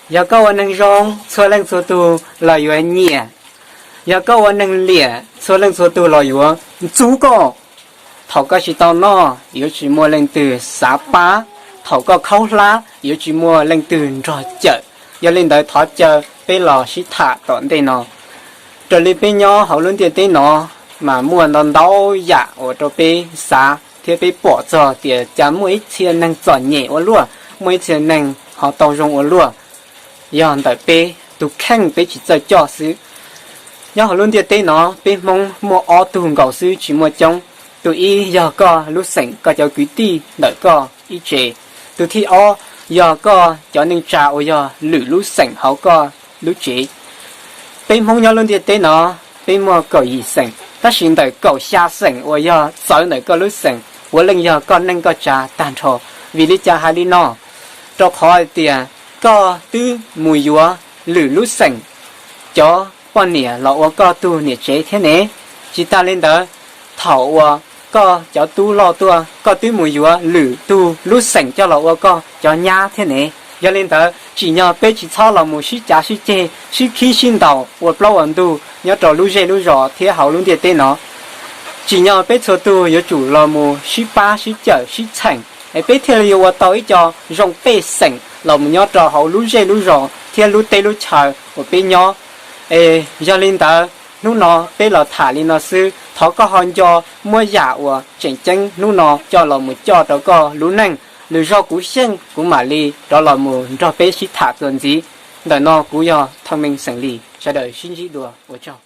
Yog koj ua neeg zoo, txhua leej txhua tug los yuav nyiam. Yog koj ua neeg liam, txhua leej txhua tug los yuav ntxub koj. Thaum koj tsis tau noj, yuav tsis muaj leej twg xav pab. Thaum koj khaub hlab, yuav tsis muaj leej twg nrog cawm. Yog li ntawd thov caw peb los sib tham tom ntej no. Raws li peb nyob hauv lub ntiaj teb no, mas muaj ntau ntau yam uas rau peb xav thiab peb pom txog tias cas muaj ib txhia neeg txom nyem ua luaj, muaj ib txhia neeg ho tau zoo ua luaj. Yog ntawm peb tus kheej peb tsis txawj coj xwb. Nyob hauv lub ntiaj teb no, peb Hmoob muaj ob tug nkaus xwb, tsis muaj coob. Tus ib yog koj lub xeem, koj cov kwv tij ntawm koj ib tsev. Tus thib ob yog koj cov neej tsa uas yog lwm lub xeem hauv koj lub tsev. Peb Hmoob nyob lub ntiaj teb no, peb muaj kaum yim xeem, tab sis ntawm kaum xya xeem uas yog txawv ntawm koj lub xeem puav leej yog koj neej koj tsa tag nrho. Vim li cas hais li no? Rau qhov hais tias koj twb mus yuav lwm lub xeem cov poj niam los ua koj tug niam tsev thiab ne. Tsis tas li ntawd, thaum uas koj cov tub loj tuaj, koj twb mus yuav lwm tug lub xeem coj los ua koj cov nyab thiab ne. Yog li ntawd, tsim nyog peb tsis txhob los mus sib cav sib ceg, sib khib sib ntaus ua plaub ua ntug nyob rau lub zej lub zos thiab hauv lub ntiaj teb no. Tsim nyog peb txhua tug yuav tsum los mus sib pab sib cawm sib txheem, es peb thiaj li yuav ua tau ib co zoo pej xeem los mus nyob rau hauv lub zej lub zos thiab lub teb lub chaw uas peb nyob. Es yog li ntawd, hnub no peb los tham li no xwb, thov koj ho nco muab yam uas tseem ceeb hnub no coj los mus coj rau koj lub neej. Lwm zaug kuv xyeej kuv mam li rov los mus nrog peb sib tham txuas ntxiv. Ntawm no kuv yog Thaj Meej xeem Lis, sawv daws sib ntsib dua, ua tsaug.